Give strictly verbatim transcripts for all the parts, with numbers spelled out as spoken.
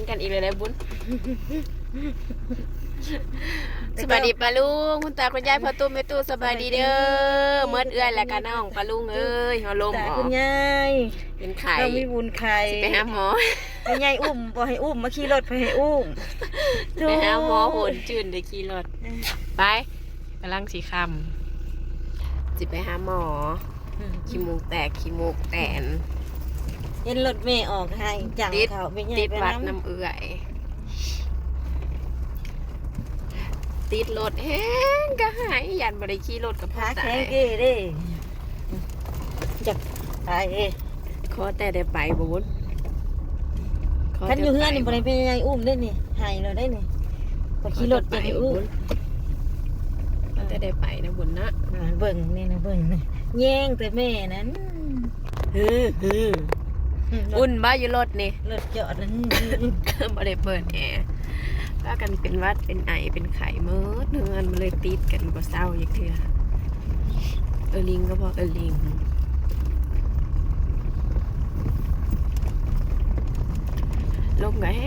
กันอีกเลยได้บุญ สบายดีป้าลุง คุณตาคุณยาย พ่อตู้แม่ตู้ สบายดีเด้อ เมิดเอื้อยแล้วก็น้องป้าลุงเอ้ย เฮาลม ตา ออก คุณยาย เป็นไข้ เรามีบุญไข้ สิไปหาหมอ คุณยายอุ้ม บ่ให้อุ้ม มาขี่รถไปให้อุ้ม ไปหาหมอ โหนจืนได้ขี่รถ ไป กำลังสิค่ำ สิไปหาหมอ อืม ขี้มูกแตก ขี้มูกแตน เห็นรถเมล์ออกให้จัง ติด เขาไม่ใหญ่ ติด ไป หวัด นำ น้ำเอื้อย ติดรถแฮงก็หาย ยันบ่ได้ขี่รถกับพ่อ ขา ตา แข็ง ย เก้เด้ อยากตายเอ้ย ขอแต่ได้ไปบ่บุญ ขอแต่ คันอยู่เฮือนนี่ ไป บ่ได้เป็นไงอุ้มได้นี่ หายเลยได้นี่ ไปขี่รถจะไปอุ้ม ขอแต่ได้ไปนะบุญนะ อ่า เบิ่งนี่นะ เบิ่งนี่ แย่งแต่แม่นั้น อืม อืม อืม อุ่นบ่อยู่รถนี่ รถจอดแล้ว บ่ได้เปิดแอร์ พากันเป็นหวัดเป็นไอเป็นไข้เมิดเฮือน มันเลยติดกันบ่เซาจักเทื่อ เออลิงก็พอ เออลิง ลมก็แฮ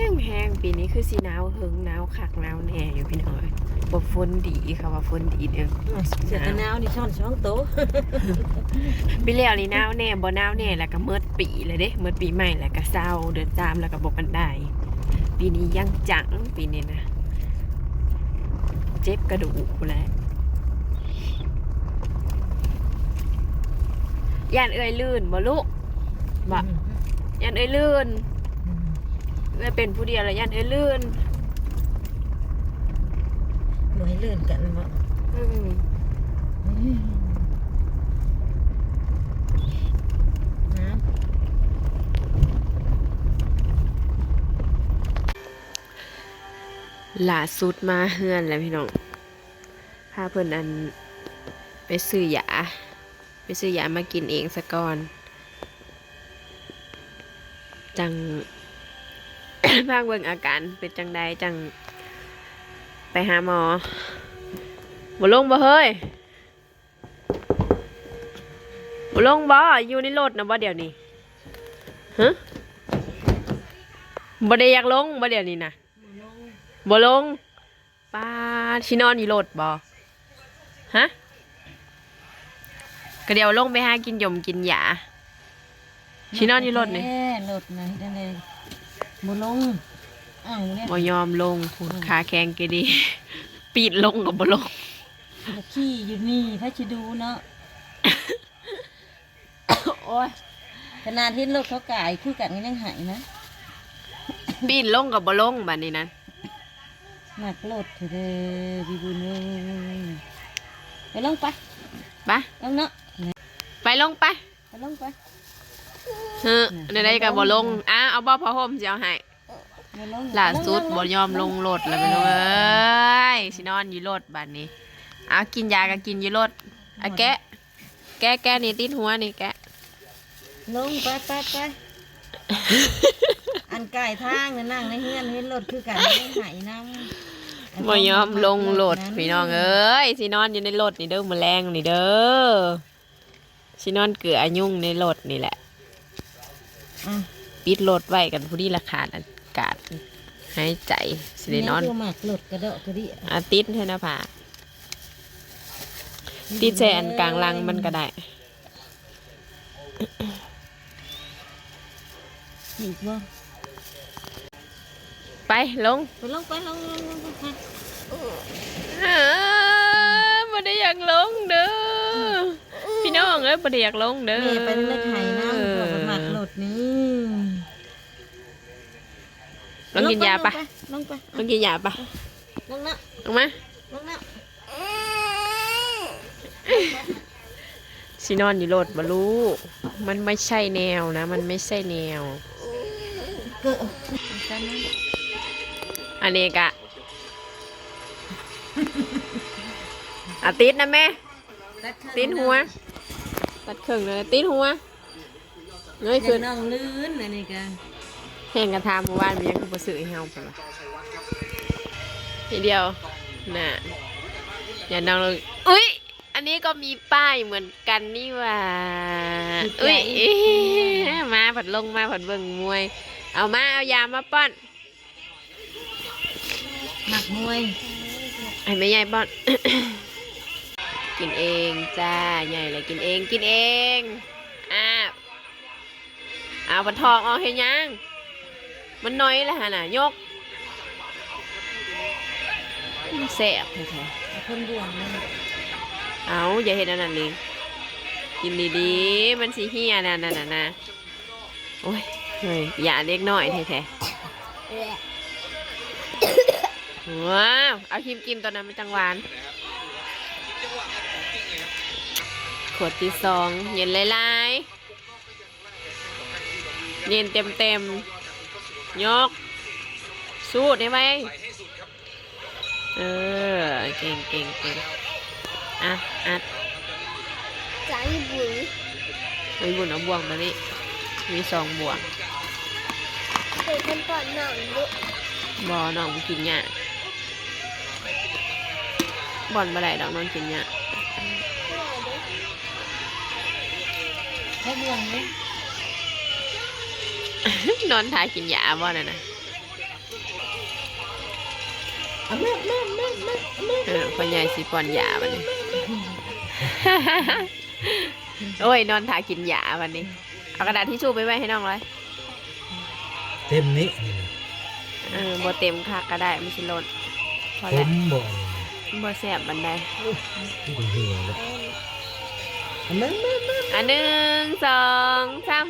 งแฮง ปีนี้คือสิหนาวเหิง หนาวคักหนาวแน่อยู่พี่น้อง บ่ฝนดี เขาว่าฝนดีเด้อ เสื้อกันหนาวนี่ซ่อนสองโต ปีแล้วนี่หนาวแน่ บ่หนาวแน่ แล้วก็เมิดปีเลยเด้ เมิดปีใหม่แล้วก็เซา เดือนสามแล้วก็บ่ปานใด ปีนี้ยังจัง ปีนี้นะ เจ็บกระดูกพู้นแหละ ย่านเอื้อยลื่นบ่ลูก บ่ อืม ย่านเอื้อยลื่น อืม เอื้อยเป็นผู้เดียวแล้วย่านเอื้อยลื่น บ่ให้ลื่นกันบ่ อืม อืม นะ ล่าสุดมาเฮือนแล้วพี่น้อง พาเพิ่นอัน ไปซื้อยา ไปซื้อยามากินเองซะก่อน จั่ง พาเบิ่งอาการเป็นจั่งใด จั่งไปหาหมอ บ่ลงบ่เฮ้ย บ่ลงบ่ อยู่ในรถนะบ่เดี๋ยวนี้ ฮะ บ่ได้อยากลงบ่เดี๋ยวนี้นะ บ่ลง บ่ลง ป๊าด สินอนอยู่รถบ่ ฮะ ก็เดี๋ยวลงไปหากินยมกินยา สินอนอยู่รถนี่ แท้ รถนะ เฮ็ดจั่งใด บ่ลง อ้าวเนี่ย บ่ยอมลง พูด อืม ขาแข็งเกดี ปีนลงก็บ่ลง ขี่อยู่นี่ ไผสิดูเนาะ โอ้ย ขนาดเห็นรถเขากายคือกันก็ยังไห้นะ ปีนลงก็บ่ลงบัดนี้นะ มักรถเถอะเด้อ พี่บุญเอ้ย ไปลงไป ไป ลงเนาะ ไปลงไป ไปลงไป เฮ้อ แนวใดก็บ่ลง อ่ะ เอาบ่ผ้าห่มสิเอาให้ บ่ลง ล่าสุด ลง ลง บ่ยอมลงรถแล้ว ลง พี่น้องเอ้ย สินอนอยู่รถบัดนี้ เอากินยาก็กินอยู่รถ อ่ะ แกะ แกะ แกะนี่ติดหัวนี่แกะ ลงไป ไป ไป อันกายทางน่ะนั่งในเฮือนเห็นรถคือกัน บ่ได้ไห้นำ บ่ยอมลงรถ อันนั้น พี่น้องเอ้ย สินอนอยู่ในรถนี่เด้อ มื้อแลงนี่เด้อ สินอนเกืออายุงในรถนี่แหละ อ่ะ ปิดรถไว้กันผู้ดีละขาดอากาศหายใจ สิได้นอน แม่คือมักรถกระเดาะกระเดี่ย อ่ะ ติดให้หน้าผาก ติดใส่อันกลางหลังมันก็ได้ อีกบ่ ไปลง ไปลง ไปลง ลง ลง ลง ไป เออ บ่ได้อยากลงเด้อ พี่น้องเอ้ย บ่ได้อยากลงเด้อ แม่ไปเลือกไห้นะ เออ เพิ่นมักรถนี่ ลงกินยาปะ ลงไป ลงไป ลงกินยาปะ ลงเนาะ ลงมา ลงเนาะ สินอนอยู่รถบ่ลูก มันไม่ใช่แนวนะ มันไม่ใช่แนว เกิด อันนี้กะ อ่ะ ติดนะแม่ ติดหัว ตัดครึ่งเลย ติดหัว เงยขึ้น น้องลื่นอันนี้กะ แฮงกะถามเมื่อวานมันยังคือบ่ซื้อให้เฮาไปวะ ทีเดียว น่ะ อย่าน้องเลย อุ๊ย อันนี้ก็มีป้ายเหมือนกันนี่หว่า อุ๊ย เอ๊ะ มาผัดลงมาผัดเบิ่งมวย เอามา เอายามาป้อน หมักมวย ให้แม่ใหญ่ป้อน กินเองจ้า ใหญ่เลยกินเอง กินเอง อ่า เอาปลาทองออกให้ยัง มันน้อยแล้วหั่นน่ะ ยก มันแซ่บแท้ๆ คนบ่วงเลย เอา อย่าเฮ็ดอันนั้นเลย กินดีๆ มันสิเหี่ยนั่นน่ะนะ โอ้ย เฮ้ย อย่าเด็กน้อยแท้ๆ ว้าว เอาครีมกิมตัวนั้นมาจังหวาน ขวดที่สอง เย็นหลายๆ เย็นเต็มๆ ยก สูดให้ไว เออ เก่งเก่งเก่ง อ่ะ อัด จาอีบุ๋ย ไอ้บุญเอาบ่วงมานี่ มีสองบ่วง เดี๋ยวคนป้อนน้องดู บ่ น้องบ่กินหญ้า บ่อนบ่ได้ดอก น้องกินหญ้า ให้บ่วงนี่ นอนท่ากินหญ้าบ่นั่นน่ะ เอาแม่แม่แม่แม่แม่ เออ พ่อใหญ่สิป้อนยาบัดนี้ โอ้ย นอนท่ากินยาบัดนี้ เอากระดาษทิชชู่ไปไว้ให้น้องเลย เต็มนี้ เออ บ่เต็มคักก็ได้ มันสิหล่น พอ ผ แล้ว มบ่ บ่แซ่บปานใด ที่เป็นเหี่ยวแล้ว อันหนึ่ง สอง สาม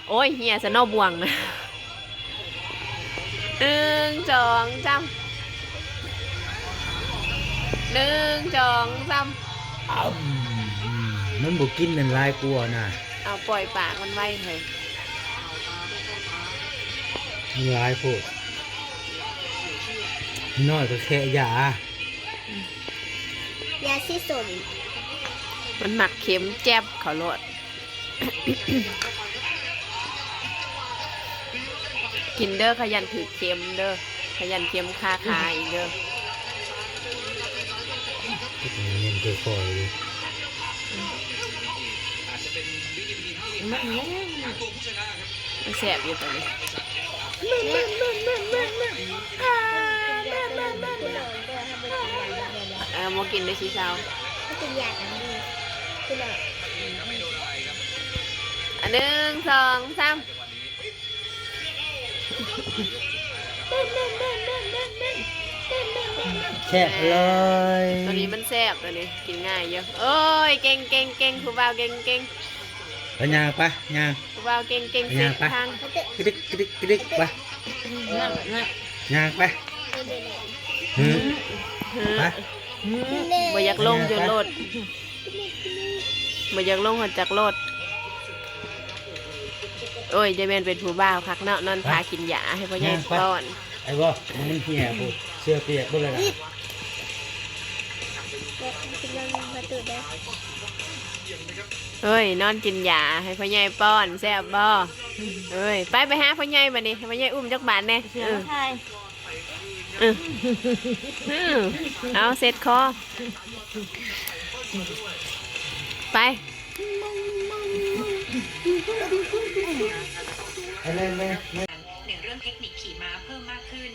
โอ้ย เหี่ยซะเนาะบ่วงนะ หนึ่ง สอง สาม หนึ่ง สอง สาม อ้ำ มันบ่กินนั่นหลายกว่านะ เอาปล่อยปากมันไว้เฮ้ย มันหลายโพด น้อยก็แค่ยา ยาสีส้ม มันหมักเค็มแจ๊บเขาโลด กินเด้อ ขยันถือเค็มเด้อ ขยันเค็มคาคาอีกเด้อ เย็นค่อยๆ มันแซ่บอยู่ตอนนี้ เออ บ่กินได้สิเซา ไม่กินยากันดี พี่น้อง อันหนึ่ง สอง สาม แซ่บเลย ตัวนี้มันแซ่บ ตัวนี้กินง่ายเยอะ โอ้ย เก่งเก่งเก่ง ผู้บ่าวเก่งเก่ง ไปย่างไป ย่าง ผู้บ่าวเก่งเก่ง ย่างไป เส้นทาง กระดิกกระดิกกระดิกไป นั่นนั่น ย่างไป หือ หือ ไป บ่อยากลงจนโลด บ่อยากลงหอดจากโลด โอ้ย จะแม่นเป็นผู้บ่าวคักเนาะ นอนทากินยาให้พ่อใหญ่ ย่างไป ป้อน ไอ้บ่ มันเหี่ยพูด เสื้อเปียกเบิดเลยนะ เอ้ย นอนกินยาให้พ่อใหญ่ป้อน แซ่บบ่ เอ้ย ไป ไปหาพ่อใหญ่บัดนี้ ให้พ่อใหญ่อุ้มจักบาทแน่ เสือ เออ มาไทย เออ เออ เอาเสร็จคอ ไป ไปเลยแม่ ในเรื่องเทคนิคขี่ม้าเพิ่มมากขึ้น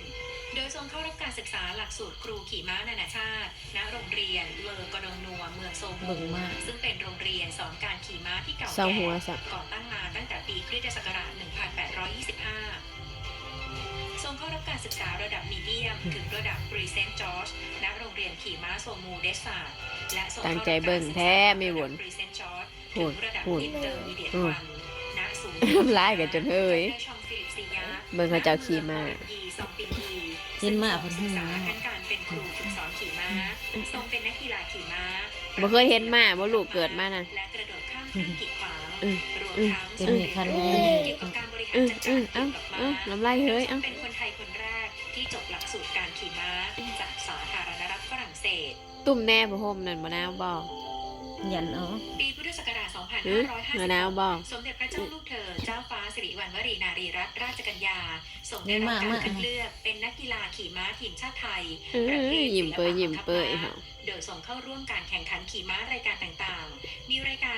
โดยทรงเข้ารับการศึกษาหลักสูตรครูขี่ม้านานาชาติ ณ โรงเรียนเลอกอดองนัว เมืองโซมู เบิ่งมาก ซึ่งเป็นโรงเรียนสอนการขี่ม้าที่เก่า เศร้าหัว แก่ ซะ ก่อตั้งมาตั้งแต่ปีคริสตศักราช หนึ่งพันแปดร้อยยี่สิบห้า ทรงเข้ารับการศึกษาระดับมีเดียม ถึงระดับปรีเซนต์จอร์จ ณ โรงเรียนขี่ม้าโซมูเดสซาร์ด และทรง ตั้งใจเบิ่งแท้ เข้ารับการศึกษา ไม่บ่น ระดับปรีเซนต์จอร์จ พูด ถึงระดับ พูด อินเตอร์มีเดียต อืม วัน ณ ศูนย์ น้ำลายกันจนเฮ้ย ดอกเตอร์ชอง เบิ่งเขาเจ้าขี่ม้า เห็นม้าเพิ่นหื้อ บ่เคยเห็นม้าบ่ลูกเกิดมานะ อืม อืม เต็มคันเลย อืม อืม เอา เอา น้ำลายเฮ้ย เอา เป็นคนไทยคนแรกที่จบหลักสูตรการขี่ม้าจากสาธารณรัฐฝรั่งเศส ตุ่มแน่ผ้าห่มนั่นบ่หนาวบ่ ยันเอา ปีพุทธศักราช สองพันห้าร้อยห้าสิบหก หือ หนาวบ่ สมเด็จพระเจ้าลูกเธอ เจ้าฟ้าสิริวัณวรีนารีรัตนราชกัญญา ทรงได้รับการคัดเลือกเป็นนักกีฬาขี่ม้าทีมชาติไทย เออ ประเภท ยิ้มเปิ้ย ยิ้มเปิ้ย ศิลปะบังคับม้า โดยทรงเข้าร่วมการแข่งขันขี่ม้ารายการต่างๆ มีรายการ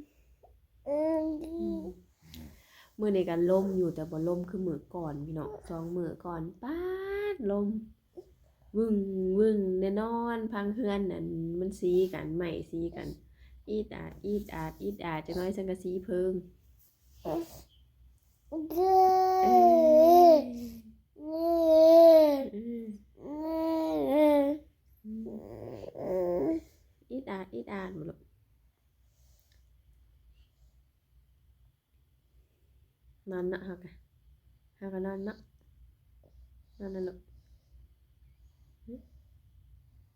มื้อนี้ก็ลมอยู่ แต่บ่ลมคือมื้อก่อนพี่น้อง สองมื้อก่อนป๊าดลม วึ่งวึ่งแน่นอน พังเฮือนนั่นมันสีกัน ไม้สีกัน อีดอาด อีดอาด อีดอาด จักหน่อยสังกะสีเพิง เอ้ย อืม อีดอาด อีดอาดบ่ลูก นอนเนาะ เฮากะ เฮากะนอนเนาะ นอนนะลูก หึ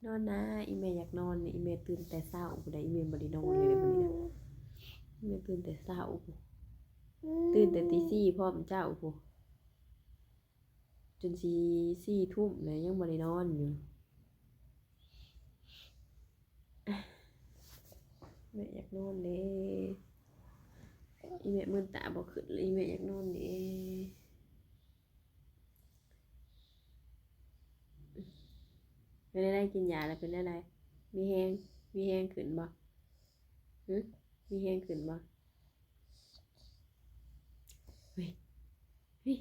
นอนนะ อีแม่อยากนอนนี่ อีแม่ตื่นแต่เช้าพุ้นได้ อีแม่บ่ได้นอนเลยเด้อมื้อนี้นะ อีแม่ตื่นแต่เช้าพุ้น ตื่นแต่ตีสี่พร้อมเจ้าพุ้น จนสิสี่ทุ่มแล้วยังบ่ได้นอนอยู่ แม่อยากนอนเด้ อีแม่มื่นตาบ่ขึ้นเลย อีแม่อยากนอนเด้ เป็นอะไร กินยาแล้วเป็นอะไร มีแฮง มีแฮงขึ้นบ่ หึ มีแฮงขึ้นบ่ เฮ้ย เฮ้ย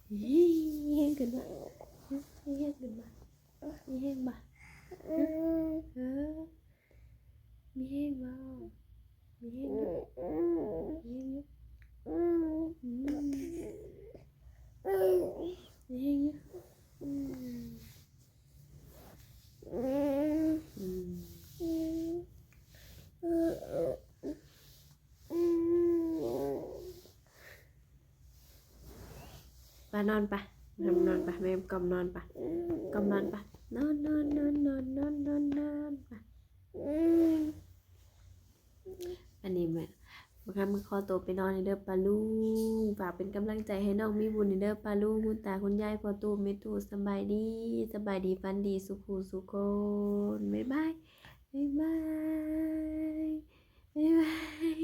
เฮ้ย มีแฮงขึ้นบ่ หึ มีแฮงขึ้นบ่ มีแฮงบ่ หึ เออ มีแฮงบ่ มีแฮงอยู่ มีแฮงอยู่ อืม มีแฮงอยู่ อืม อืม ไปนอนไป นอนนอนไป แม่กล่อมนอนไป กล่อมนอนไป นอนนอนนอนนอนนอนนอนนอนไป อันนี้แม่ บางครั้งมันขอตัวไปนอนเด้อป้าลุง ฝากเป็นกำลังใจให้น้องมีบุญเด้อป้าลุง คุณตาคุณยาย พ่อตู้แม่ตู้ สบายดี สบายดี ฝันดีสุขูสุขคน บ๊ายบาย บ๊ายบาย บ๊ายบาย